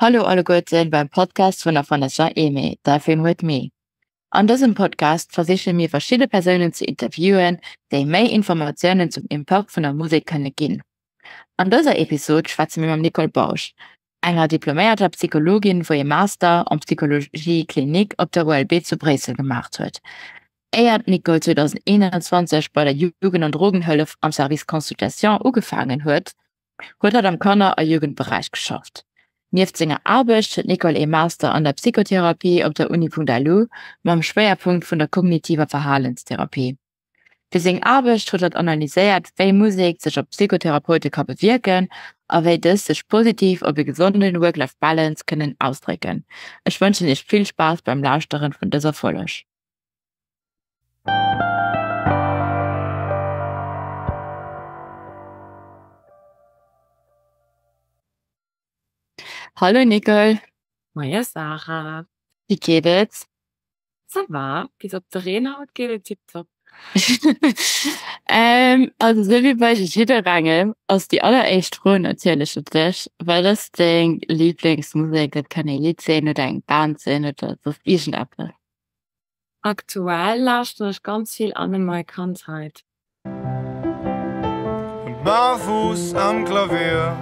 Hallo alleguerten beim Podcast vun der Fondation Aimée, Diving with Me. An dësem Podcast versiche mir verschidde Persounen ze interviewen, déi méi Informatiounen zum Impakt vun der Musek kënne ginn. An dëser Episod schwätze mir mam Nicole Bausch, enger diploméierter Psychologin, wou ee Master en Psychologie clinique op der ULB zu Bréissel gemaacht huet. Éier d'Nicole 2021 bei der Jugend an Drogenhëllef am Service Consultation ugefaangen huet, huet hatt am Kanner a Jugendberäich geschafft. Nieft senger Aarbecht huet d'Nicole ee Master an der Psychotherapie op der Uni.lu mam Schwéierpunkt vun der kognitiver Verhalenstherapie. Fir seng Aarbecht huet hatt analyséiert, wéi Musek sech op Psychotherapeute ka bewierken a wéi dës sech positiv op e gesonden Work-Life-Balance kënnen ausdrécken. Ech wënschen iech vill Spaass beim Lauschteren vun dëser Folleg. Hallo Nicole. Moie Sarah. Wéi geet et? Ça va, bis op de Reen haut geet et tiptop. Also sou wéi bei jidderengem ass déi alleréischt Fro natierlech un dech, Wat ass deng Liblingsmusek? Dat kann ee Lidd sinn oder eng Band sinn oder soss iergendeppes. Aktuell lauschteren ech ganz vill Anne-Mai Kandheit. Barfuß am Klavier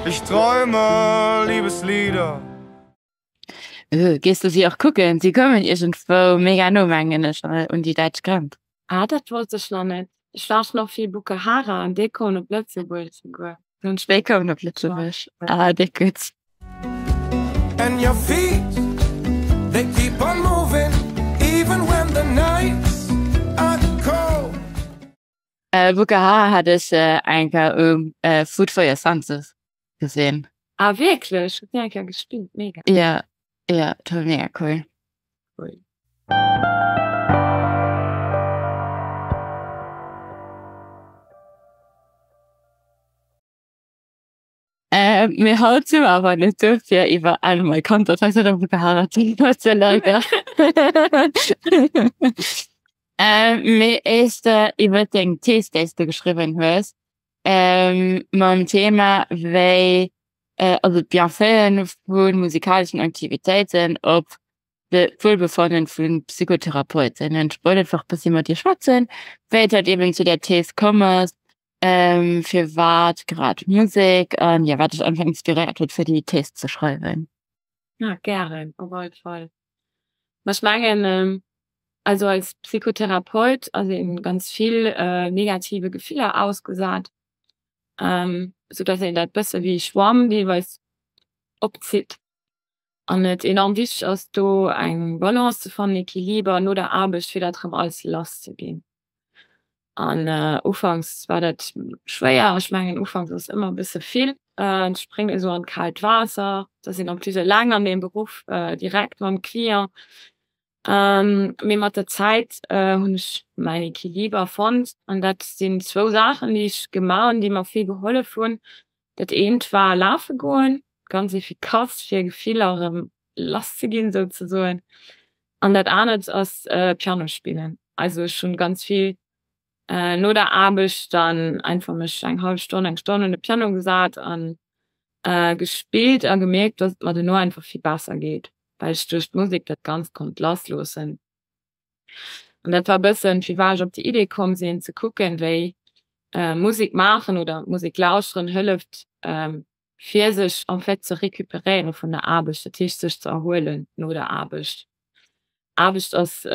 Ich träume Liebeslieder. Gees du si och kucken? Si kommen iergendwou mega no mengen ech un déi däitsch Grenz. Ah dat wosst ech nach net. Ech lauschteren och vill Bukka Hara an déi kommen op Lëtzebuerg souguer. Déi kommen op Lëtzebuerg, ah déi gutt. And your feet they keep on moving even when the nights are cold. Bukka Hara hat ech eng Kéier um Food for your Senses gesinn. Ah wierklech? Hutt dir eng Kéier gespillt? Mega. Jo, jo, dat war mega cool. Cool. Mee haut si mer awer net do fir iwwer Animal Contact oder Bukka Hara ze schwätzen, leider. Mee éischter iwwer deng Thees, déi s du geschriwwen hues, mam Thema wéi also d'Bienfaiten vu musikaleschen Aktivitéiten op d'Wuelbefannen vu Psychotherapeuten. Ech wollt einfach bëssi mat dir schwätzen, wéi et halt eben zu där Thees komm ass, firwat grad Musek an jo wat dech einfach inspiréiert huet fir déi Thees ze schreiwen. Ja gären, op alle Fall. Ma ech mengen also als Psychotherapeut ass een ganz vill negative Gefiller ausgesat, sou dass een dat bësse wéi Schwamm deelweis opzitt an et enorm wichteg ass do eng Balance ze fannen, Equiliber no der Aarbecht fir dat rëm alles lass ze ginn. An ufanks war dat schwéier, ech mengen ufanks ass ëmmer e bësse vill, et spréngt ee sou an d'kaalt Waasser, et ass een en plus eleng an deem Beruff direkt mam Client. Mee mat der Zäit hunn ech mäin Equiliber fonnt an dat sinn zwou Saachen déi ech gemaach hunn, déi mer vill gehollef hunn. Dat eent war lafe goen, ganz efficace fir Gefiller erëm lass ze ginn souzesoen. An dat anert ass Piano spillen. Also ech hunn ganz vill no der Aarbecht dann einfach mech eng hallef Stonn, eng Stonn un de Piano gesat an gespillt a gemierkt, dass et mer dono einfach vill besser geet, well ech duerch d'Musek dat Ganzt konnt lass loossen. An dat war e bëssen firwat ech op déi Idee komm sinn, ze kucken wéi Musek maachen oder Musek lauschteren hëlleft fir sech en fait ze recuperéiere vun der Aarbecht, dat heescht sech ze erhuelen no der Aarbecht. Aarbecht ass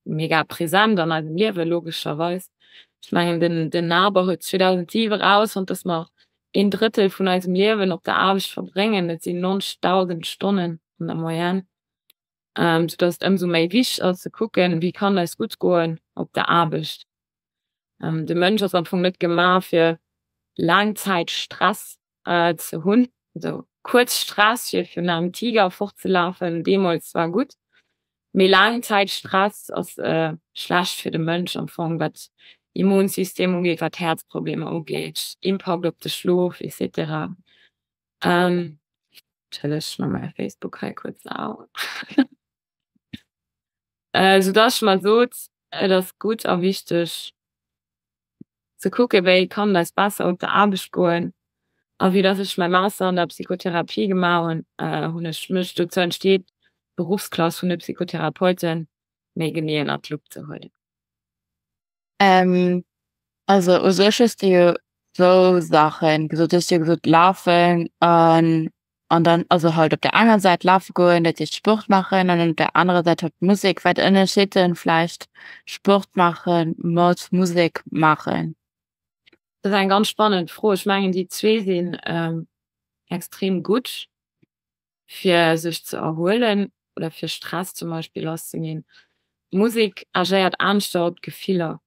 mega present an eisem Liewen, logescherweis. Ech mengen den den Naber huet 2007 erausfonnt, datt mer een Drëttel vun eisem Liewen op der Aarbecht verbréngen, dat sinn 90.000 Stonnen an der Moyenne, soudatt et ëmsou méi wichteg ass ze kucken, wéi kann eis gutt goen op der Aarbecht. De Mënsch ass am Fong net gemaach fir laang Zäit Stress ze hunn. Also kuerz Stress fir virun engem Tiger fortzelafen, deemools war gutt, mee laang Zäit Stress ass schlecht fir de Mënsch am Fong, wat Immunsystem ugeet, wat Häerzproblemer ugeet, Impakt op de Schlof et cetera. Ech maache mäi Facebook hei kuerz au. Sou dass ech mer sot, et ass gutt a wichteg ze kucken, wéi kann et eis besser op der Aarbecht goen. A vue dass ech mäi Master an der Psychotherapie gemaach hunn, hunn ech mech dozou entscheet, d'Beruffsklass vun de Psychotherapeute méi genee ënner d'Lupp ze huelen. Also u sech hues de jo zwou Saachen gesot. Du hues jo gesot lafen an an dann also halt op der enger Säit lafe goen, dat heescht Sport maachen an op der anerer Säit halt Musek. Wat ënnerscheet denn vläicht Sport maache mat Musek maachen? Dat ass eng ganz spannend Fro. Ech mengen déi zwee sinn extrem gutt fir sech ze erhuelen oder fir Stress zum Beispill lass ze ginn. Musek agéiert aneschter op d'Gefiller.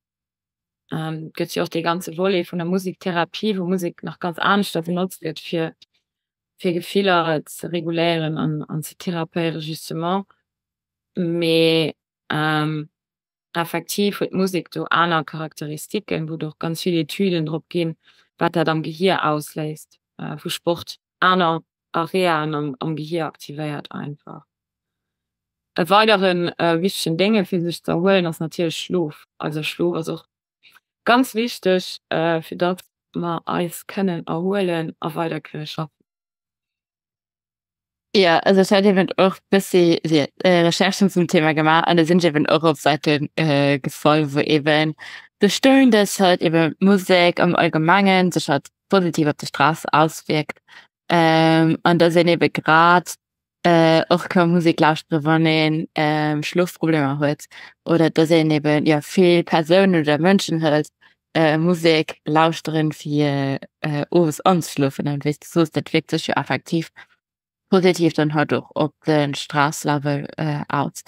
Et gëtt jo och dee ganze Volet vun der Musektherapie, wou Musek nach ganz aneschter benotzt gëtt fir fir Gefiller ze reguléieren an an ze therapéieren justement. Mee Effektiv huet d'Musek do aner Charakteristiken, wou et och ganz vill Etüden drop ginn, wat dat am Gehier ausléist, wou Sport aner Areaen am Gehier aktivéiert einfach. E weidere wichtegen Dénge fir sech ze erhuelen ass natierlech Schlof. Also Schlof ass och ganz wichteg, fir datt mer eis kënnen erhuelen a weider kënne schaffen. Jo, also ech hat eben och bëssi Recherchen zum Thema gemaach an da sinn ech eben och op Säite gefall, wou eben do stoung, dass halt eben Musek am Allgemengen sech halt positiv op de Stress auswierkt an dass een eben grad och ka Musek lauschtere wann een Schlofproblemer huet oder dass een eben jo vill Persounen oder Mënschen hëlt Musek lauschteren fir owes anzeschlofen an wéi s de soos, dat wierkt sech jo effektiv positiv dann halt och op de Stresslevel aus.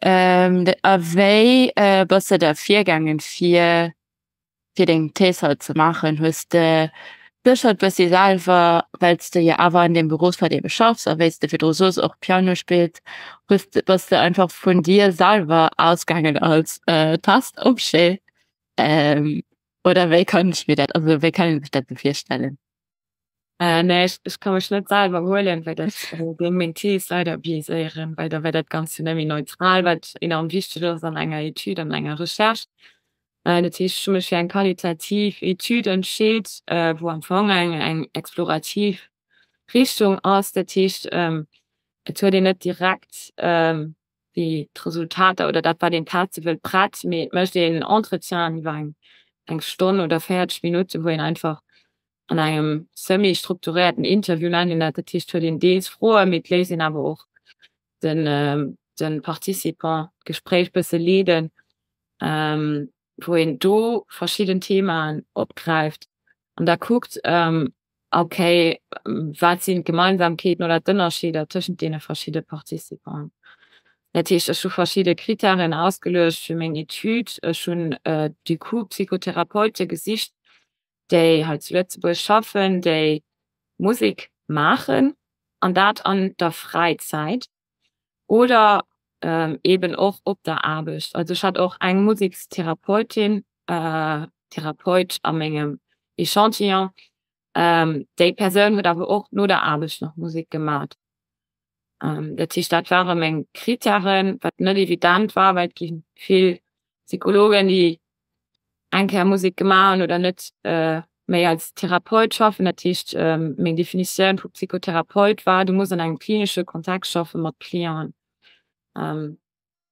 A wéi bass de da virgaangen fir fir deng Thees halt ze maachen? Hues de dech halt bëssi selwer, well s de jo awer an deem Beruffsfeld ebe schaffs a wéi s de virdru soos och Piano spills, hues de bass de einfach vun dir selwer ausgaangen als Testobjet? Oder wéi kann ech mir dat, also wéi kann een sech dat esou virstellen? Nee, ech ka mech net selwer huelen, well dat géing meng Thees leider biaiséieren, well da wär dat Ganzt jo net méi neutral, wat enorm wichteg ass an enger Etüd, an enger Recherche. Dat heescht, ech hu mech fir eng qualitativ Etüd entscheet, wou am Fong eng eng explorativ Richtung ass. Dat heescht, et huet een net direkt déi d'Resultater oder dat wat een teste wëllt prett, mee et mécht een en Entretien iwwer eng eng Stonn oder 40 Minutten, wou een einfach an engem semi-strukturéierten Interview nennt een dat, dat heescht huet een deels Froen, mee et léisst een awer och den de Participant d'Gespréich bësse leeden, wou een do verschidden Themaen opgräift an da kuckt, Okay, wat sinn d'Gemeinsamkeeten oder d'Ënnerscheeder tëschent deene verschidde Participanten? Dat heescht, ech hu verschidde Krittären ausgeluecht fir meng Etüd. Ech hunn du coup Psychotherapeute gesicht, déi hei zu Lëtzebuerg schaffen, déi Musek maachen an dat an der Fräizäit. Oder eben och op der Aarbecht. Also ech hat och eng Musekstherapeutin, Therapeut a mengem Echantillon. Déi Persoun huet awer och no der Aarbecht nach Musek gemat. Dat heescht dat ware meng Krittären, wat net evident war, well et gi vill Psychologen, déi eng Kéier Musek gemaach hunn oder net méi als Therapeut schaffen. Dat heescht meng Definitioun vu Psychotherapeut war, du muss an engem klinesche Kontext schaffe mat Clienten.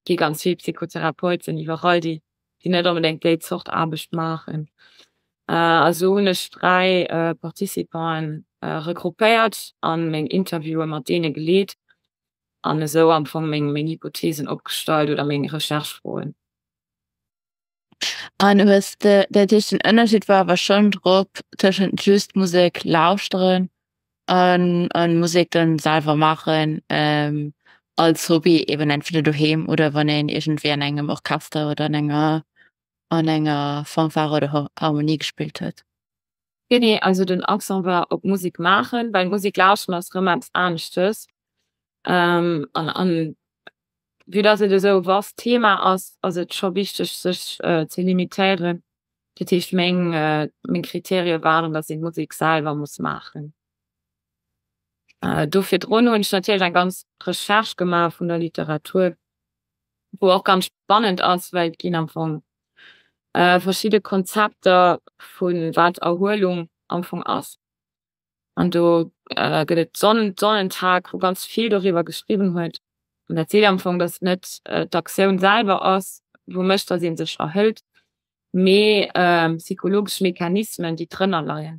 Gi ganz vill Psychotherapeuten iwwerall, déi déi net onbedéngt déi Zort Aarbecht maachen. A sou hunn ech 3 Participanten regroupéiert an meng Interviewe mat deene geleet an esou am Fong meng meng Hypothesen opgestallt oder meng Recherchefroen. An hues de, dat heescht den Ënnerscheed war awer schonn drop tëschent just Musek lauschteren an an Musek dann selwer maachen als Hobby eben entweder doheem oder wann een iergendwéi an engem Orchester oder an enger an enger Fanfare oder Harmonie gespillt huet? Genee, also den Accent war op Musek maachen, well Musek lauschteren ass rëm eppes aneschtes. An an vue dass et esou e vast Thema ass, ass et scho wichteg sech ze limitéieren. Dat heescht meng meng Kriterie waren, dass een d'Musek selwer muss maachen. Do virdrun hunn ech natierlech eng ganz Recherche gemaach vun der Literatur, wou och ganz spannend ass, well et ginn am Fong verschidde Konzepter vu wat Erhuelung am Fong ass. An do gëtt et Sonnentag, wou ganz vill doriwwer geschriwwen huet. An dat seet am Fong, datt net d'Aktioun selwer ass, wou mécht, datt ee sech erhëlt, mee psychologesch Mechanismen, déi drënner leien.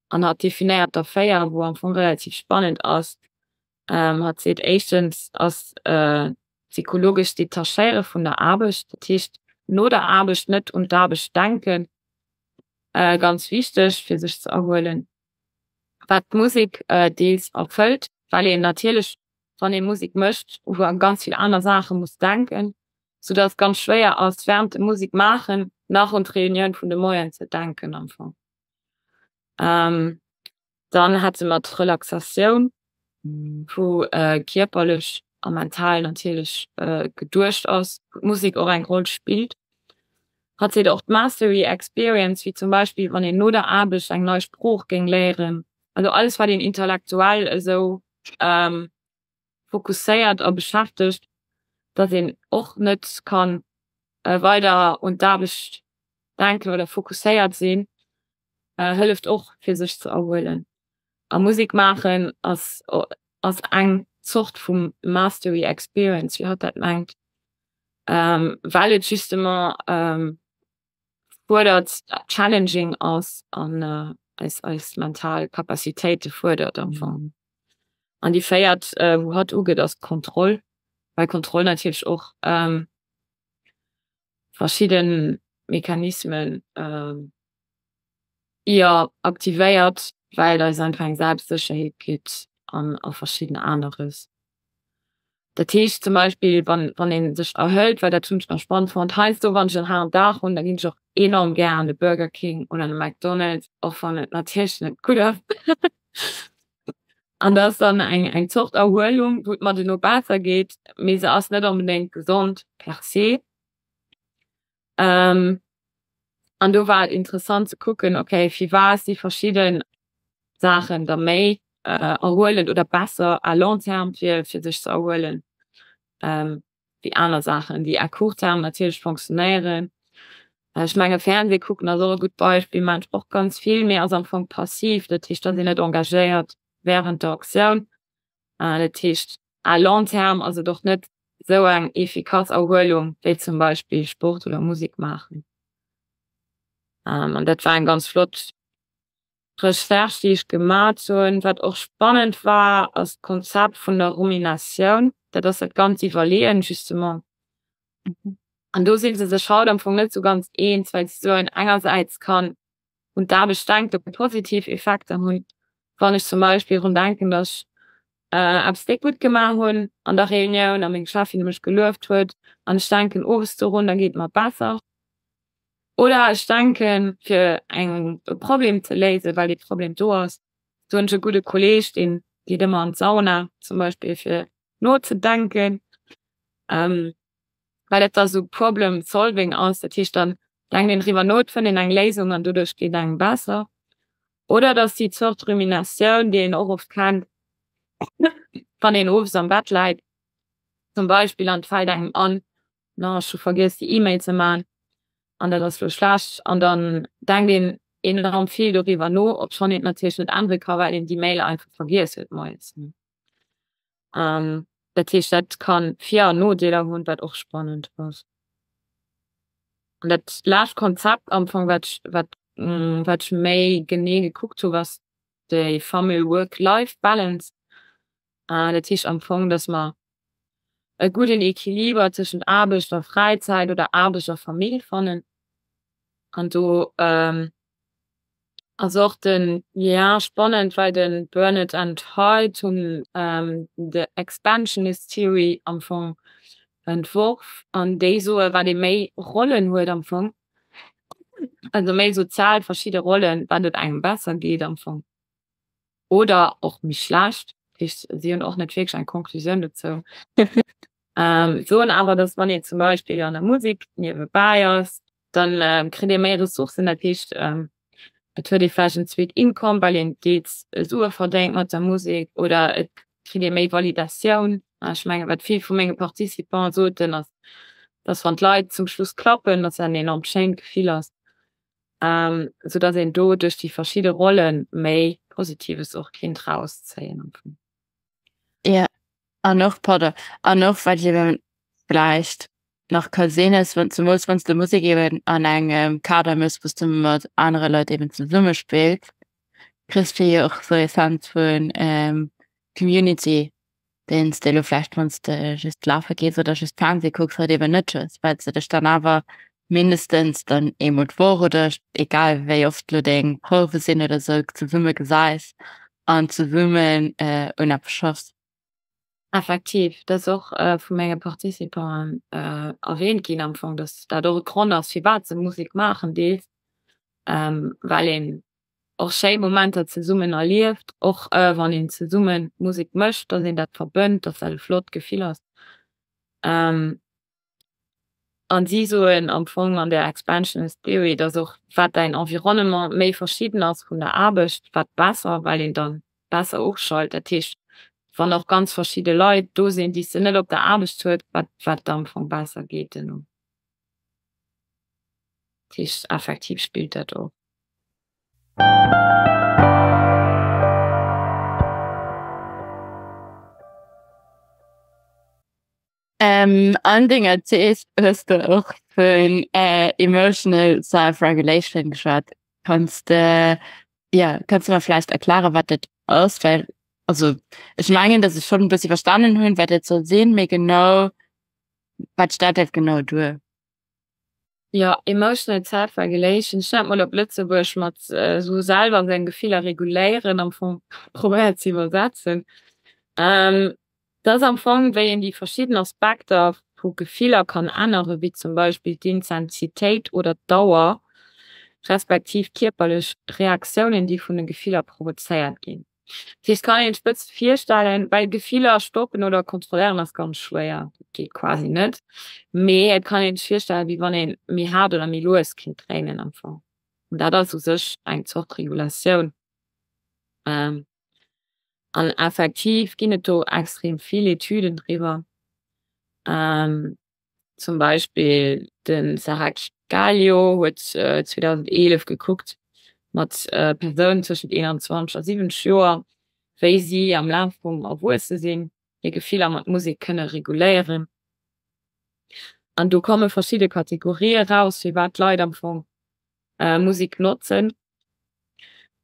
An hatt definéiert der 4, wou am Fong relativ spannend ass. Hatt seet éischtens ass psychologescht Detachéiere vun der Aarbecht, dat heescht no der Aarbecht net un d'Aarbecht denken, ganz wichteg fir sech ze erhuelen, wat d'Musek deels erfëllt, well een natierlech wann ee Musek mécht u ganz vill aner Saache muss denken, sou datt et ganz schwéier ass wärend dem Musek maachen nach un d'Reunioun vun de Moien ze denken am Fong. Dann hätte mer d'Relaxatioun, wou kierperlech a mental natierlech geduecht ass, wou d'Musek och eng Roll spillt. Hatt seet och d'Mastery Experience, wéi zum Beispill wann een no der Aarbecht eng nei Sprooch géing léieren, also alles wat een intellektuell esou fokusséiert a beschäftegt, datt een och net ka weider un d'Aarbecht denken oder fokusséiert sinn, hëlleft och fir sech ze erhuelen. A Musek maachen ass ass eng Zort vum Mastery Experience, wéi hatt dat mengt, well et justement fuerdert, challenging ass an eis eis mental Capacitéite fuerdert am Fong. An déi véiert, wou hatt ugeet, ass d'Kontroll, well Kontroll natierlech och verschidde Mechanismen jo aktivéiert, well et eis einfach eng Selbstsécherheet gitt an a verschidden aneres. Dat heescht zum Beispill wann wann ee sech erhëlt, well dat hunn ech nach spannend fonnt, heiansdo wann ech en haarden Dag hunn, da ginn ech och enorm gär an de Burger King oder an de McDonald's, och wann et natierlech net gutt ass. An dat ass dann eng eng Zort Erhuelung, wou et mer duerno besser geet, mee se ass net onbedéngt gesond per se. An do war et interessant ze kucken, okay, firwat si verschidde Saachen da méi erhuelend oder besser à long terme fir fir sech ze erhuelen wéi aner Saachen, déi à court terme natierlech fonctionnéieren. Ech menge Fernseh kucken ass och e gutt Beispill, maachen ech och ganz vill, mee ass am Fong passiv, dat heescht, da ass een net engagéiert wärend der Aktioun. Dat heescht à long terme ass et och net esou eng efficace Erhuelung wéi zum Beispill Sport oder Musek maachen. An dat war eng ganz flott Recherche déi ech gemat hunn. Wat och spannend war ass d'Konzept vun der Ruminatioun, dat ass dat ganzt Iwwerleeën justement. An do si se sech haut am Fong net esou ganz eens, well se soen engersäits kann un d'Aarbecht denken positiv Effekter hunn, wann ech zum Beispill drun denken, datt ech eppes déck gutt gemaach hunn an der Reunioun a meng Cheffin mech gelueft huet an ech denken owes dorun, da geet et mer besser. Oder ech denken, fir eng e Problem ze léisen, well dee Problem do ass. Do hunn ech e gudde Kolleeg, deen geet ëmmer an d'Sauna zum Beispill fir nozedenken, well dat da sou Problem solving ass. Dat heescht, dann denkt een driwwer no, et fënnt een eng Léisung an doduerch geet engem besser. Oder et ass déi Zort Ruminatioun, déi een och oft kennt, wann een owes am Bett läit zum Beispill an et fält engem an, Na, ech hu vergiess déi E-Mail ze man an dat ass lo schlecht. An dann denkt een enorm vill doriwwer no, obschonn een et natierlech net ännere ka well een déi Mail einfach vergiess huet moies. Dat heescht dat ka Vir an Nodeeler hunn, wat och spannend ass. An dat lescht Konzept am Fong wat ech wat wat ech méi genee gekuckt hu ass déi fameux Work-Life-Balance. Dat heescht am Fong, datt mer e gudden Equiliber tëschent Aarbecht a Fräizäit oder Aarbecht a Famill fannen. An do ass och den, ja spannend, well de Burnett and Haidt hunn the Expansionist Theory am Fong entworf an déi soe wat ee méi Rollen huet am Fong, also méi sozial verschidde Rollen, wat et engem besser geet am Fong. Oder och méi schlecht. Dat heescht, si hunn och net wierklech eng Conclusioun dozou. Soen awer, datt wann een zum Beispill an der Musek niewebäi ass, dann kritt ee méi Ressourcen. Dat heescht, et huet ee vläicht en zweet Income, well een deels Sue verdéngt mat der Musek oder et kritt ee méi Validatioun. Ech mengen, wat vill vu menge Participants soten, ass, datt wann d'Leit zum Schluss klappen, datt dat en enormt schéint Gefill ass. Sou dass een do duerch déi verschidde Rolle méi Positives och kinnt rauszéien am Fong. Jo, an och, pardon, an och wat ech vläicht nach ka sinn, ass wann zemools wann s de Musek eben an engem Kader méchs, wou s de mat anere Leit eben zesummespills, kriss de jo och sou e Sense vu Community, deen s de elo vläicht wann s de just lafe gees oder just Fernseh kucks halt eben net hues, well s de dech dann awer mindestens dann eemol d'Woch oder egal wéi oft elo deng Prouwe sinn oder sou zesumme gesäis an zesummen un eppes schaffs. Effektiv, dat ass och vu menge Participanten erwähnt ginn am Fong, dass dat och e Grond ass firwat se Musek maachen deels, well een och schéi Momenter zesummen erlieft, och wann een zesumme Musek mécht, dass een dat verbënnt, dass dat e flott Gefill ass. An si soen am Fong an der Expansionist Theory, dass och wat däin Environnement méi verschidden ass vun der Aarbecht, wat besser, well een dann besser ofschalt. Dat heescht, wann och ganz verschidde Leit do sinn, déi s de net op der Aarbecht huet, wat wat am Fong besser geet duerno. Dat heescht, effektiv spillt dat och. An denger Thees hues de och vun Emotional Self-Regulation geschwat. Kanns de, jo, kanns de mer vläicht erklären, wat dat ass? Well, also ech mengen, datt ech schonn e bëssi verstanen hunn, wat dat soll sinn, mee genau, wat stellt dat genau duer? Jo, Emotional Self-Regulation, ech hunn dat mol op Lëtzebuergesch mat esou selwer seng Gefiller reguléieren am Fong probéiert ze iwwersetzen. Dat ass am Fong, wéi een déi verschidden Aspekter vu Gefiller kann änneren, wéi zum Beispill d'Intensitéit oder d'Dauer, respektiv kierperlech Reaktiounen, déi vun de Gefiller provozéiert ginn. Dat heescht, kann een sech bësse virstellen, well Gefiller stoppen oder kontrolléieren ass ganz schwéier, dat geet quasi net, mee et kann een sech virstellen, wéi wann ee méi haart oder méi lues kinnt dréinen am Fong. An dat ass u sech eng Zort Regulatioun. An effektiv ginn et do extrem vill Etüden driwwer. Zum Beispill de Sarah Galio huet 2011 gekuckt mat Persounen tëschent 21 a 70 Joer, wéi si am Laf vum Erwuessesinn hir Gefiller mat Musek kënne reguléieren. An do komme verschidde Kategorië raus, firwat d'Leit am Fong Musek notzen,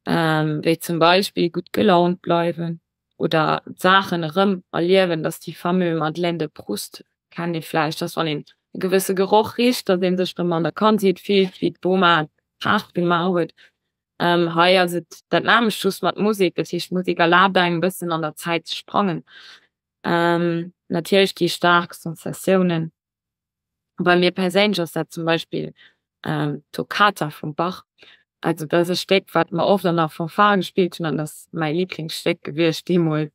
wéi zum Beispill gutt gelaunt bleiwen oder d'Saachen erëm erliewen, dass déi fameux Madeleine de Proust kennt ee vläicht, dass wann een e gewësse Geroch richt, dass ee sech erëm an der Kandheet fillt, wéi d'Boma d'Taart gemaach huet. Hei ass et dat nämmlecht, just mat Musek, dat heescht d'Musek erlaabt engem e bëssen an der Zäit ze sprangen. Natierlech déi staark Sensatiounen. Bei mir perséinlech ass dat zum Beispill d'Toccata vum Bach. Also dat ass e Stéck, wat mer oft an der Fanfare gespillt hunn an dat ass mäi Liblingsstéck gewiescht deemools.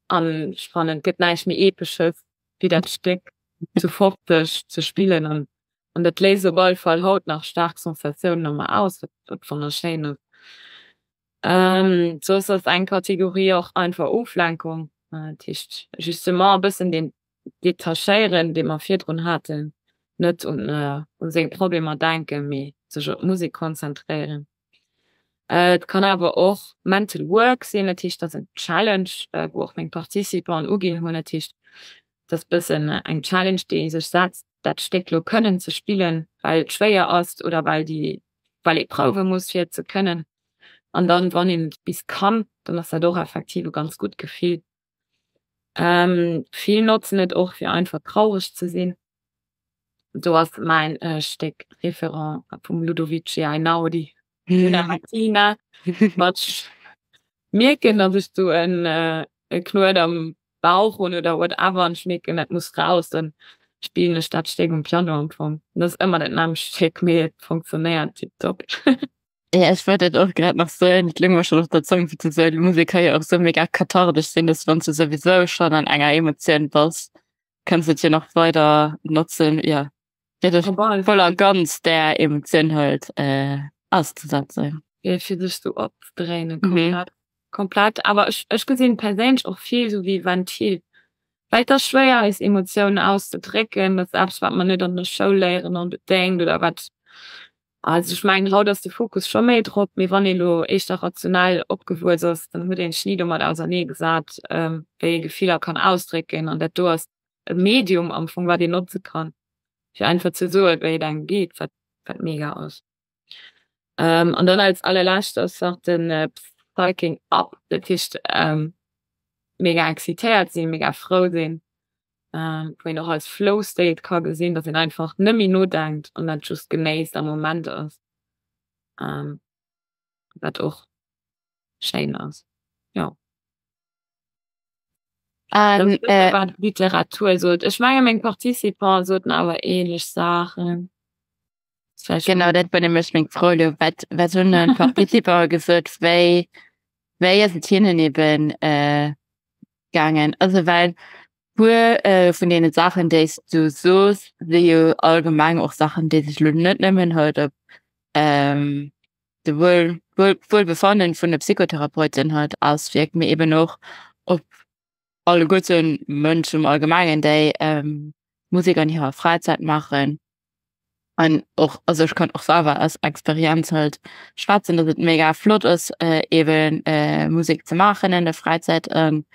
An ech fannen, et gëtt näischt méi Epesches wéi dat Stéck zu 50 ze spillen an an dat léist op alle Fall haut nach staark Sensatiounen a mer aus, wat wonnerschéin ass. Soss ass eng Kategorie och einfach Oflenkung, dat heescht justement e bëssen deen Detachéieren, dee mer virdrun haten, net un seng Problemer denken, mee sech op d'Musek konzentréieren. Et kann awer och mental work sinn, dat heescht, dat ass eng Challenge, wou och meng Participanten uginn hunn, dat heescht, dat ass bëssen eng Challenge, déi ee sech setzt, dat Stéck lo kënnen ze spillen, well et schwéier ass oder well déi, well ee prouwe muss fir et ze kënnen. An dann, wann een et bis kann, dann ass dat och effektiv e ganz gutt Gefill. Vill notzen et och fir einfach traureg ze sinn. Do ass mäin Stéck Référent vum Ludovici Einaudi, Una mattina, wat ech mierken, datt ech do e Knuet am Bauch hunn oder whatever an ech mierken dat muss raus, dann spillen ech dat Stéck um Piano am Fong. Dat ass ëmmer dat nämmlecht Stéck, mee et funktionéiert tiptop. Ja, ech wollt dat och grad nach soen, et loung mer schonn op der Zong fir ze soen, Musek ka jo och sou mega kathartesch sinn, dass wann s du souwisou schonn an enger Emotioun bass, kanns du et jo nach weider notzen, jo, fir dech voll a ganz där Emotioun halt auszesetzen. Jo, fir sech sou opzedréinen, komplett, komplett. Awer ech, ech gesinn perséinlech och vill sou wéi Ventil, well et ass schwéier eis Emotiounen auszedrécken, dat ass eppes wat mer net an der Schoul léieren onbedéngt oder wat. Also ech mengen haut ass de Fokus scho méi drop, mee wann ee lo éischter rationell opgewuess ass, dann huet een sech ni domat ausernee gesat, wéi ee Gefiller kann ausdrécken an dat do ass e Medium am Fong wat een notze kann fir einfach ze soen wéi et engem geet, wat wat mega ass. An dann als allerlescht ass nach de Psyching up, dat heescht mega excitéiert sinn, mega frou sinn, wou een och als Flow State ka gesinn, datt een einfach net méi nodenkt an dat just genéisst am Moment ass, wat och schéin ass, jo. An äh, wat Literatur sot. Ech menge meng Participants soten awer ähnlech Saachen. Genau dat war nämlech meng Fro elo. Wat wat hunn dann d'Participanten gesot? Wéi wéi ass et hinnen eben äh, gaangen? Also well puer äh, vun deene Saachen déi s du soos, si jo allgemeng och Saachen déi sech elo net nëmmen halt op ähm, de Wuel Wuel Wuelbefannen vun de Psychotherapeuten halt auswierkt, mee eben och op alleguerten Mënschen im Allgemengen, déi ähm, Musek an hirer Fräizäit maachen. An och also ech kann och selwer aus Experienz halt schwätzen, datt et mega flott ass äh, eben äh, Musek ze maachen an der Fräizäit an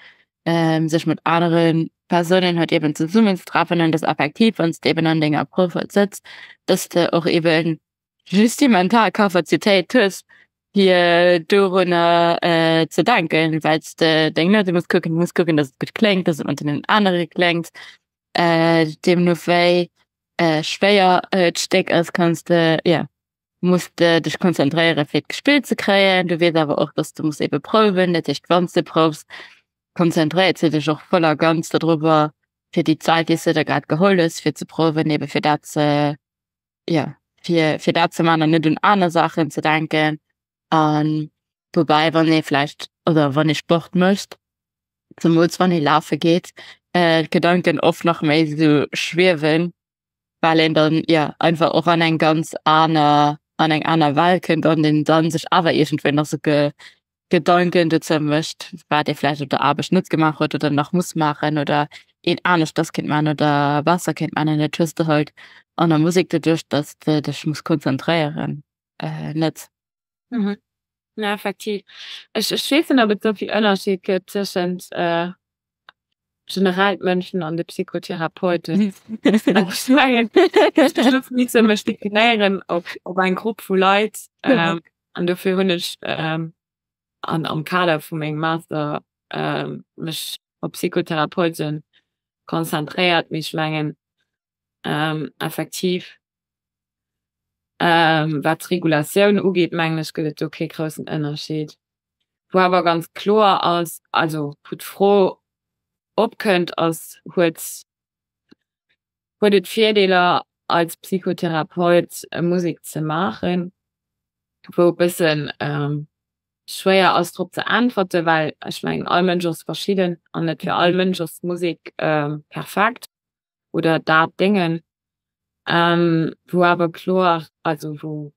ähm, sech mat anere Persounen halt eben zesummen ze treffen an dat effektiv wann s de eben an denger Prouf halt sëtz, dass de och eben just déi mental Kapazitéit hues fir dorunner äh, ze denken, well s de deng Noute muss kucken, du muss kucken, datt et gutt kléngt, datt et mat deenen anere kléngt. Äh, deemno wéi äh, schwéier äh, d'Stéck ass, kanns de ja muss de dech konzentréiere fir et gespillt ze kréien. Du weess awer och, datt du muss ebe prouwen, dat heescht wann s de proufs, konzentréiers de dech och voll a ganz dodrobber fir déi Zäit, déi s de der grad geholl hues fir ze prouwen, ebe fir dat ze ja fir fir dat ze man an net un aner Saachen ze denken. An woubäi wann ee vläicht oder wann ee Sport mécht, zemools wann ee lafe geet, äh, d'Gedanken oft nach méi esou schwiewen, well een dann ja einfach och an eng ganz aner an eng aner Welt kënnt an een dann sech awer iergendwéi nach sou ge Gedanken dozou mécht, wat ee vläicht op der Aarbecht net gemaach huet oder nach muss maachen oder een aneschters kéint maachen oder besser kéint maachen. An dat hues de halt an der Musek doduerch, datt s de dech muss konzentréieren, net. Mhm. Ja, effektiv. Ech, ech weess net, ob et esou vill Ënnerscheed gëtt tëschent äh, generell d'Mënschen an de Psychotherapeuten. Ech mengen, ech misse mech definéieren op, op eng Grupp vu Leit. Ähm, an dofir hunn ech ähm, an, am Kader vu mengem Master ähm, mech op Psychotherapeute konzentréiert. Mee ech mengen, ähm, effektiv ähm, wat d'Regulatioun ugeet, mengen ech, gëtt et do kee groussen Ënnerscheed. Wou awer ganz kloer ass, also wou d'Fro opkënnt, ass, huet huet et Virdeeler als Psychotherapeut Musek ze maachen, wou e bëssen ähm, schwéier ass drop ze äntwerten, well ech mengen all Mënsch ass verschidden an net fir all Mënsch ass Musek ähm, perfekt oder dat Déngen. Ähm, wou awer kloer, also wou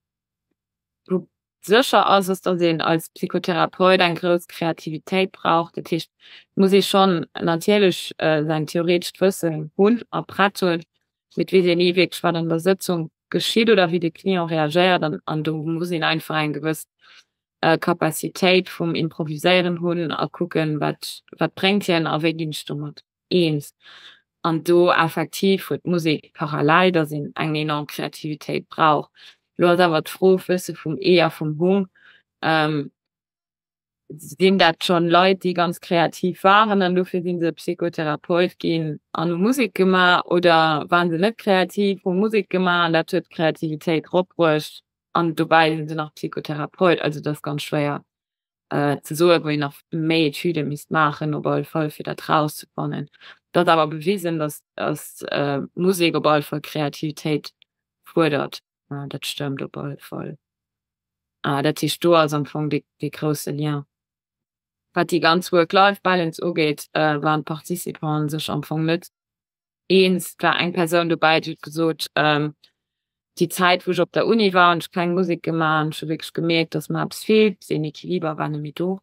wou sécher ass, ass datt een als Psychotherapeut eng grouss Kreativitéit brauch. Dat heescht, et muss ee schonn natierlech säin theoretescht Wëssen hunn a prett hunn, mee et weess een ni wierklech wat an der Sëtzung geschitt oder wéi de Client reagéiert an an do muss een einfach eng gewëss Capacitéit vum Improviséieren hunn a kucken, wat wat bréngt hien a wéi ginn ech domat eens. An do effektiv huet d'Musek parallel, datt een eng enorm Kreativitéit brauch. Elo ass awer d'Fro wësse vum Ee a vum Hung, sinn dat schonn Leit, déi ganz kreativ waren an dofir si se Psychotherapeut ginn an hu Musek gemaach oder waren se net kreativ, hu Musek gemaach an dat huet d'Kreativitéit eropbruecht an dobäi sinn se nach Psychotherapeut. Also dat ass ganz schwéier ze soen, wou een nach méi Etüde misst maachen op alle Fall fir dat rauszefannen. Et ass awer bewisen, datt datt Musek op alle Fall Kreativitéit fuerdert, dat stëmmt op alle Fall. Dat heescht do ass am Fong dee dee grousse Lien. Wat déi ganz Work-Life-Balance ugeet, waren d'Participanten sech am Fong net eens. Et war eng Persoun dobäi, déi huet gesot, déi Zäit wou ech op der Uni war hunn ech keng Musek gemaach an ech hu wierklech gemierkt, datt mer eppes feelt, deen Equiliber war net méi do.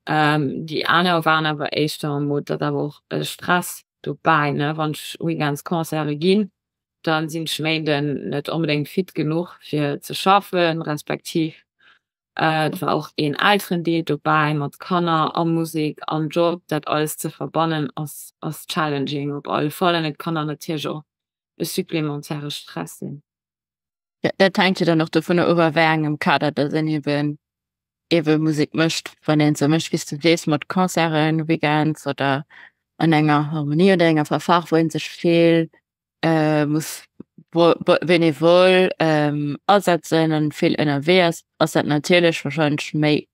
Déi aner waren awer éischter am Mode, datt awer och e Stress dobäi, ne, wann ech Weekends Concerte ginn. Dann sinn ech Méinden net onbedéngt fit genuch fir ze schaffen, respektiv et war och een Elterendeel dobäi mat Kanner a Musek an Job. Dat alles ze verbannen ass ass challenging op alle Fall an et kann dann natierlech och e supplémentaire Stress sinn. Dat hänkt jo dann och dovunner of a wéi engem Kader dass een eben ebe Musek mécht. Wann een se mécht wéi s du sees mat Concerten, Weekends oder an enger Harmonie oder enger Fanfare wou ee sech vill muss bénévol asetzen an vill ënnerwee ass, ass dat natierlech warscheinlech méi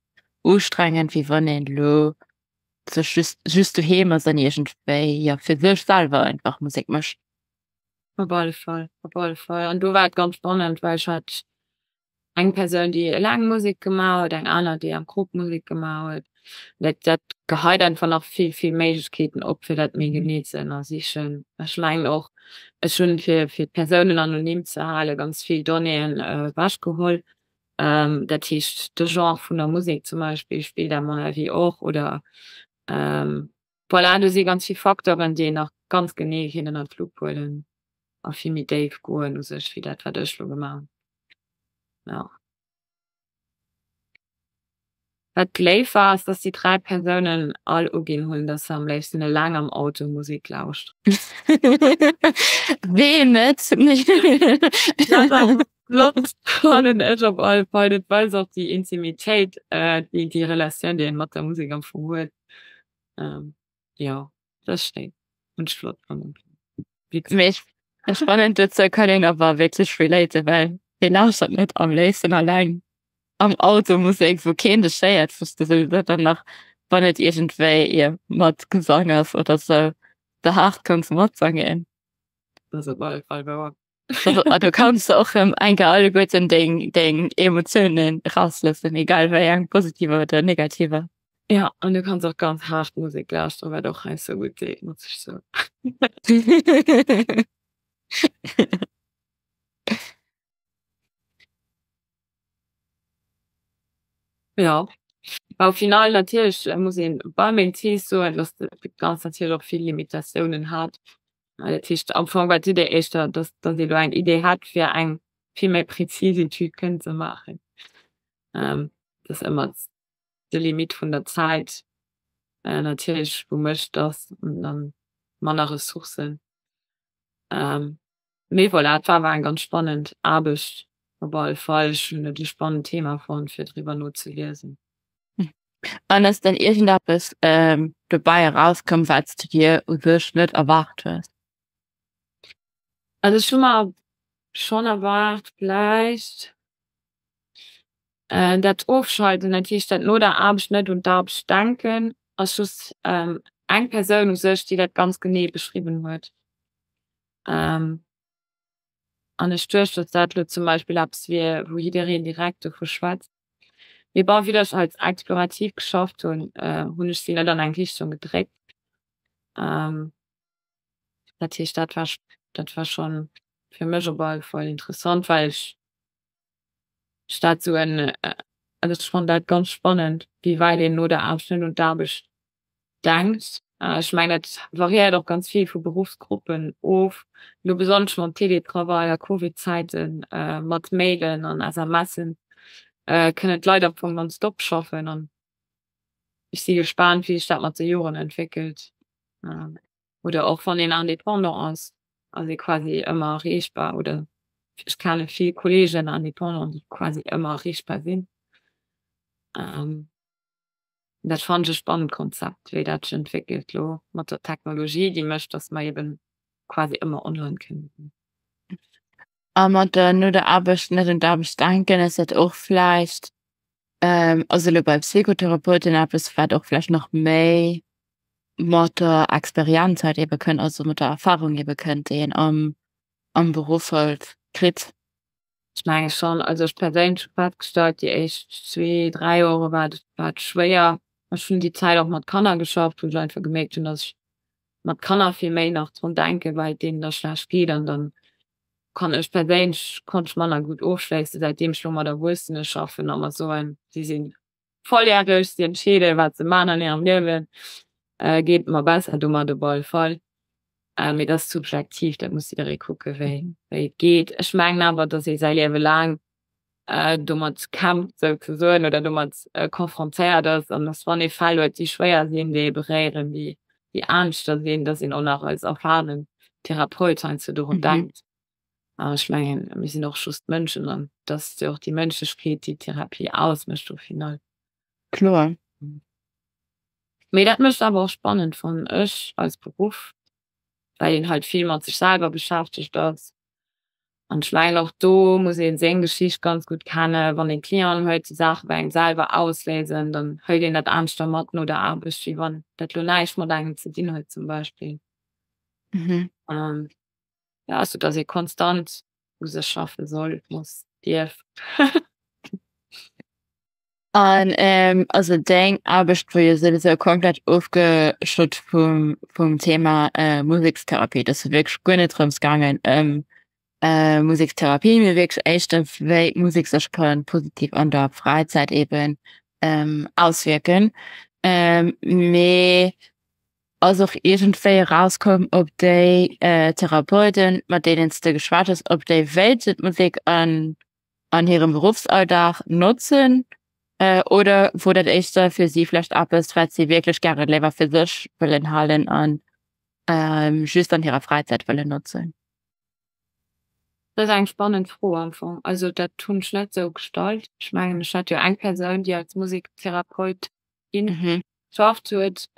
ustrengend wéi wann een elo sech just just doheem ass an iergendwéi jo fir sech selwer einfach Musek mécht. Op alle Fall, op alle Fall. An do war et ganz spannend, well ech hat eng Persoun, déi eleng Musek gemaach huet, eng aner, déi am Grupp Musek gemaach huet. Dat, dat geheit einfach nach vill, vill Méiglechkeeten op, fir dat méi genee ze ënnersichen. Ech mengen och, ech hunn, fir, fir d'Persounen anonym ze halen, ganz vill Donnéeën ewechgeholl. Dat heescht, de Genre vun der Musek zum Beispill spillt à mon avis och, oder voilà, do si ganz vill Facteuren, déi een nach ganz genee kéint ënnert d'Lupp huelen a vill méi déif goen u sech wéi dat, wat ech elo gemaach hunn. Jo. Wat léif war, ass, dass déi 3 Persounen all uginn hunn, dass se am léifsten eleng am Auto Musek lauschteren. Ween net? Flott fannen ech op alle Fall. Dat weist och déi Intimitéit, déi déi Relatioun, déi een mat der Musek am Fong huet. Jo, dat ass schéin, hunn ech flott fannen. Mee ech fannen dozou kann een awer wierklech relaten, well wee lauschtert net am léifsten alleng am Auto Musek, wou keen dech héiert, wou s de souwisou dann nach, wann et iergendwéi mat Gesang ass oder sou, de haart kanns matsangen. Dat ass op alle Fall wouer. A du kanns och rëm eng Kéier alleguerten deng deng Emotiounen erausloossen, egal wéi eng, positiver oder negativer. Ja, an du kanns och ganz haart Musek lauschteren, wat och heiansdo gutt deet, muss ech soen. Jo, au final natierlech muss een beim Métier soen, dass dat Ganzt natierlech och vill Limitatiounen hat. Dat heescht am Fong war d'Idee éischter, dass dass ee lo eng Idee hätt fir eng vill méi präzis Etüd kënnen ze maachen. Dat ass ëmmer de Limite vun der Zäit natierlech wou mécht, dass dann manner Ressourcen. Mee voilà, et war awer eng ganz spannend Aarbecht op alle Fall. Ech hunn et e spannend Thema fonnt fir driwwer nozeliesen. An ass dann iergendeppes dobäi erauskomm, wat s du dir u sech net erwaart hues? Also ech hu mer schonn erwaart vläicht dat Ofschalten, dat heescht dat no der Aarbecht net un d'Aarbecht denken, ass just eng Persoun u sech, déi dat ganz genee beschriwwen huet. An ech duecht, datt dat elo zum Beispill eppes wier, wou jiddereen direkt dovu schwätzt. Mee bon, vue datt ech als explorativ geschafft hunn, hunn ech si net an eng Richtung gedréckt. Dat heescht, dat war dat war schonn fir mech op alle Fall interessant, well ech ech dat esou en, also ech fannen dat ganz spannend, wéi wäit een no der Aarbecht net un d'Aarbecht denkt. Ech mengen dat variéiert och ganz vill vu Beruffsgruppen of, elo besonnesch mam Télétravail a Covid-Zäiten, mat Mailen an SMSen kënnen d'Leit am Fong nonstop schaffen an ech si gespaant wéi sech dat mat de Joren entwéckelt. Oder och wann een Indépendant ass, ass ee quasi ëmmer erreechbar oder ech kenne vill Kolleegen Indépendant déi quasi ëmmer erreechbar sinn. Dat fannen ech e spannend Konzept, wéi dat sech entwéckelt elo mat der Technologie, déi mécht, datt mer eben quasi ëmmer online kënnen sinn. A mat der no der Aarbecht net un d'Aarbecht denken, ass dat och vläicht, also elo bei Psychotherapeuten eppes, wat och vläicht nach méi mat der Experienz halt ebe kënnt, also mat der Erfahrung ebe kënnt, déi een am am Beruff halt kritt. Ech menge schonn. Also ech perséinlech hu festgestallt, déi éischt zwee, dräi Jore war et war et schwéier. Ech hunn déi Zäit och mat Kanner geschafft, wou ech einfach gemierkt hunn, datt ech mat Kanner vill méi nach drun denken, well et deenen da schlecht geet an dann kann ech perséinlech konnt ech manner gutt ofschléissen. Säitdeem ech lo mat Erwuessene schaffen a mer soen, si si volljäreg, si entscheeden, wat se maachen an hirem Liewen, geet et mer besser domat op alle Fall. Mee dat ass subjektiv, dat muss jidderee kucke wéi wéi et geet. Ech mengen awer, datt ee säi Liewe laang domat kämpft souzesoen oder domat confrontéiert ass an datt wann ee Fäll huet, déi schwéier sinn, déi ee beréieren, déi déi aneschter sinn, datt een och nach als erfarenen Therapeut heiansdo dorun denkt. An ech mengen, mir sinn och just Mënschen an et ass jo och déi Mënschlechkeet, déi d'Therapie ausmécht au final. Kloer. Mee dat mécht awer och spannend, fannen ech, als Beruff, well een halt vill mat sech selwer beschäftegt ass. An ech mengen och do muss ee seng Geschicht ganz gutt kennen. Wann een Clienten huet, déi Saache bei engem selwer ausléisen, dann hëlt een dat aneschter mat no der Aarbecht, wéi wann dat lo näischt mat engem ze dinn huet zum Beispill. Ja, sou dass ee konstant u sech schaffe soll, muss, dierf. An also deng Aarbecht wor jo souwisou komplett ofgeschott vum vum Thema Musekstherapie. Et ass jo wierklech guer net drëms gaangen ëm Musekstherapie, mee wierklech éischter wéi d'Musek sech ka positiv an der Fräizäit eben auswierken. Mee ass och iergendwéi erauskomm, ob déi Therapeuten, mat deenen s de geschwat hues, ob déi wéilten d'Musek an an hirem Beruffsalldag notzen oder wor dat éischter fir si vläicht eppes, wat si wierklech gäre léiwer fir sech wëllen halen an just an hirer Fräizäit wëllen notzen? Dat ass eng spannend Fro am Fong. Also dat hunn ech net esou gestallt. Ech mengen ech hat jo eng Persoun, déi als Musiktherapeutin geschafft huet,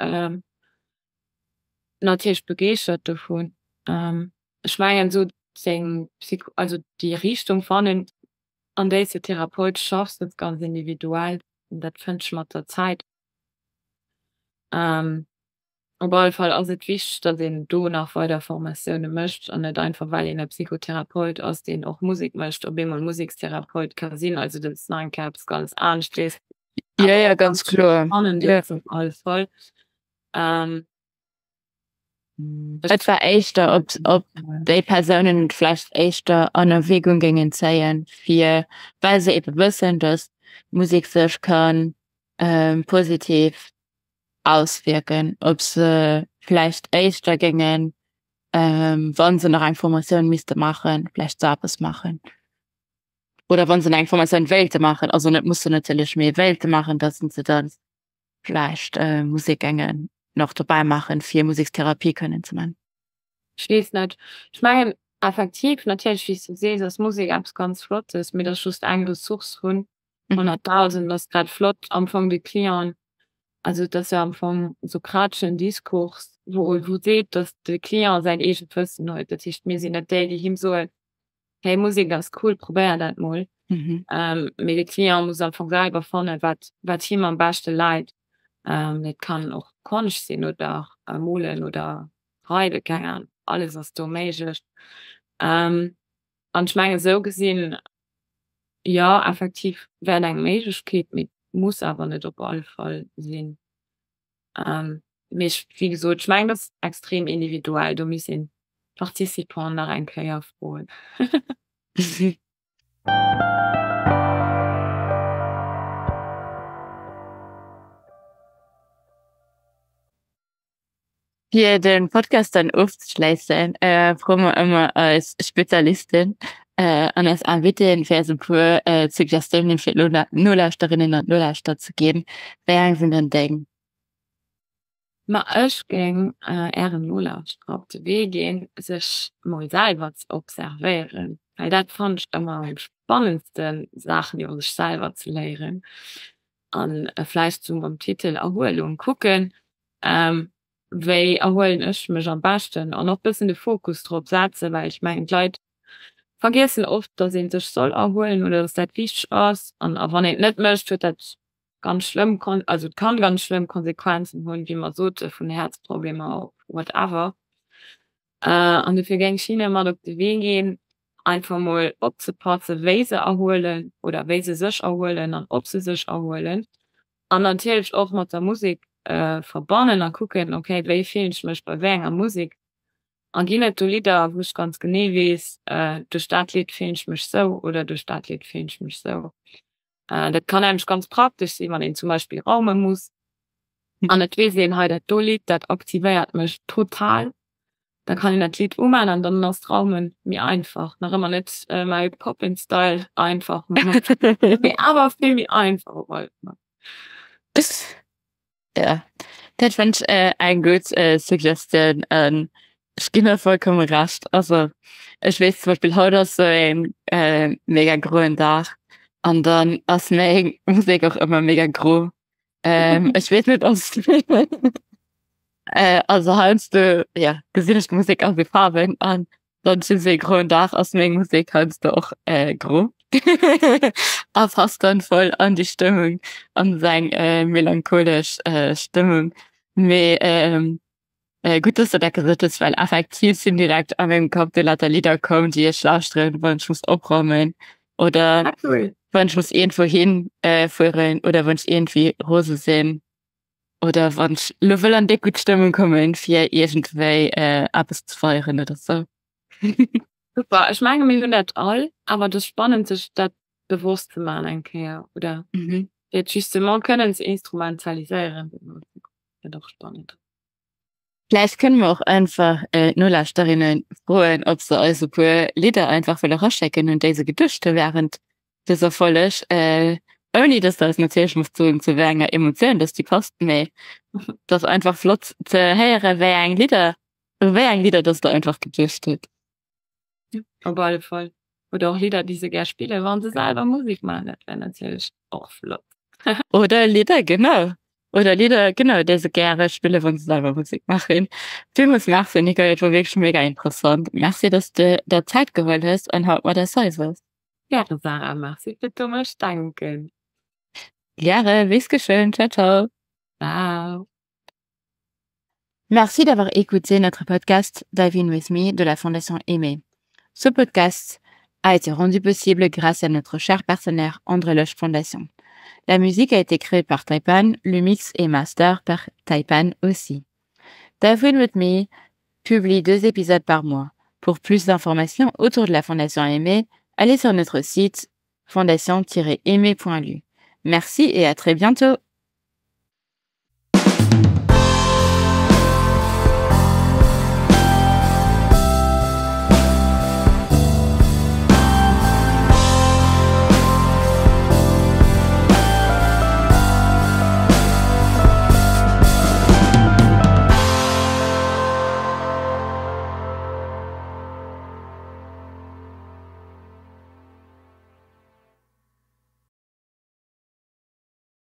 natierlech begeeschtert dovun. Ech mengen esou seng Psycho, also déi Richtung fannen an déi s de Therapeut schaffs, dat ass ganz individuell an dat fënnt sech mat der Zäit. Op alle Fall ass et wichteg, datt een do nach weider Formatioune mécht an net einfach well een e Psychotherapeut ass, deen och Musek mécht, op eemol Musekstherapeut ka sinn. Also dat ass nach eng Kéier eppes ganz aneschtes. Jo, jo, ganz kloer. Spannend ass op alle Fall. Et war éischter, ob, ob déi Persounen et vläicht éischter an Erwägung géingen zéien, fir, well se ebe wëssen, datt Musek sech ka positiv auswierken, ob se vläicht éischter géingen, wa se nach eng Formatioun misste maachen, vläicht sou eppes maachen. Oder wa se nach eng Formatioun wéilte maachen, also net mussen natierlech, mee wéilte maachen, datt se dann vläicht Musek géingen nach dobäi maachen, fir Musekstherapie kënnen ze man. Ech weess net. Ech mengen effektiv, natierlech, wéi s du sees, ass Musek eppes ganz Flottes, mee dat ass just eng Ressource vun 100.000. Ass grad flott am Fong de Clienten, also et ass jo am Fong sokrateschen Diskurs, wou wou seet, datt de Client säin eegent Wëssen huet. Dat heescht, mir sinn net déi, déi him soen, hey Musek ass cool, probéier dat mol. Mee de Client muss am Fong selwer fannen, wat wat him am beschte läit. Dat kann och Konscht sinn oder molen oder reiden, keng Ahnung, alles ass do méiglech. An ech mengen esou gesinn, jo effektiv wär et eng Méiglechkeet, mee muss awer net op alle Fall sinn. Mee ech, wéi gesot, ech mengen dat ass extrem individuell, do misst een d'Participanten nach eng Kéier froen. Fir de Podcast dann ofzeschléissen, froe mer ëmmer eis Spezialisten an eis Invitéen, fir eis e puer Suggestiounen fir d'Nolauschterinnen an d'Nolauschterer ze ginn. Wéi eng sinn denn deng? Ma ech géing Ären Nolauschterer op de Wee ginn, sech mol selwer ze observéieren, well dat fannen ech ëmmer am spannendsten, Saachen iwwer sech selwer ze léieren an vläicht sou mam Titel Erhuelung kucken, wéi erhuelen ech mech am beschten an och bëssen de Fokus drop setzen, well ech mengen d'Leit vergiessen oft, dass ee sech soll erhuelen oder dass dat wichteg ass an a wann een et net mécht, huet dat ganz schlëmm Kon also et kann ganz schlëmm Konsequenzen hunn, wéi mer sote vun Häerzproblemer op whatever. An dofir géing ech hinne mat op de Wee ginn, einfach mol opzepassen, wéi se erhuelen oder wéi se sech erhuelen an ob se sech erhuelen. An natierlech och mat der Musek verbannen a kucken, okay, wéi fillen ech mech bei wéi enger Musek a ginn et do Lidder, wou ech ganz genee weess, duerch dat Lidd fillen ech mech sou oder duerch dat Lidd fillen ech mech sou. Dat kann nämlech ganz praktesch sinn, wann een zum Beispill raume muss an et weess een, hei dat do Lidd, dat aktivéiert mech total. Da kann een dat Lidd umaan an dann ass d'Raumen méi einfach. Nach ëmmer net Mary Poppins Style einfach, mee awer vill méi einfach op alle Fall. Ja, dat fannt ech äh, eng gutt äh, Suggestion. Ähm, ech ginn der vollkommen Recht. Also ech weess zum Beispill haut ass sou een äh, mega groen Dag an dann ass meng Musek och ëmmer mega gro. Ähm, ech weess net ob äh, also heiansdo ja gesinn ech d'Musek a sou Faarwen an Wann ech esou ee groen Dag ass meng Musek heiansdo och äh, gro a passt dann voll an déi Stëmmung an esou eng äh, melancholesch äh, Stëmmung. Mee ähm, äh, gutt, dass du dat gesot hues, well effektiv sinn direkt a mengem Kapp déi lauter Lidder komm, déi ech lauschteren, wann ech muss opräumen oder Ah, cool. wann ech muss iergendwou hin äh, fueren oder wann ech iergendwéi rose sinn. Oder wann ech lo wëll an déi gutt Stëmmung kommen, fir iergendwéi eppes ze feieren oder sou. Super, ech menge mir hunn dat all, awer et ass spannend sech dat bewosst ze maachen eng Kéier oder fir et justement kënnen ze instrumentaliséieren, dat och spannend. Vläicht kënne mer och einfach d'Nolauschterinnen froen, ob se eis e puer Lidder einfach wëlle raschécken, un déi se geduecht hu wärend dëser Folleg, ouni dass de eis natierlech muss soen, zu wéi enger Emotioun dass déi passt, mee et ass einfach flott ze héieren, wéi eng Lidder, u wéi eng Lidder dass der einfach geduecht hutt. Op alle Fall. Oder och Lidder, déi se gär spillen, wa se selwer Musek maachen, dat wär natierlech och flott. Oder Lidder, genau. Oder Lidder, genau, déi se gäre spillen, wa se selwer Musek maachen. Villmools Merci, Nicole, et wor wierklech mega interessant. Merci, dass de der Zäit geholl hues an haut mat eis hei wars. Gäre, Sarah. Merci fir d'u mech denken. Gäre, bis geschwënn. Ciao, ciao. Ciao. Merci d'avoir écouté notre podcast Dive in with me de la Fondation Aimé. Ce podcast a été rendu possible grâce à notre cher partenaire André Loche Fondation. La musique a été créée par Taipan, le mix et master par Taipan aussi. Dive in with me publie deux épisodes par mois. Pour plus d'informations autour de la Fondation Aimé, allez sur notre site fondation-aimé.lu. Merci et à très bientôt.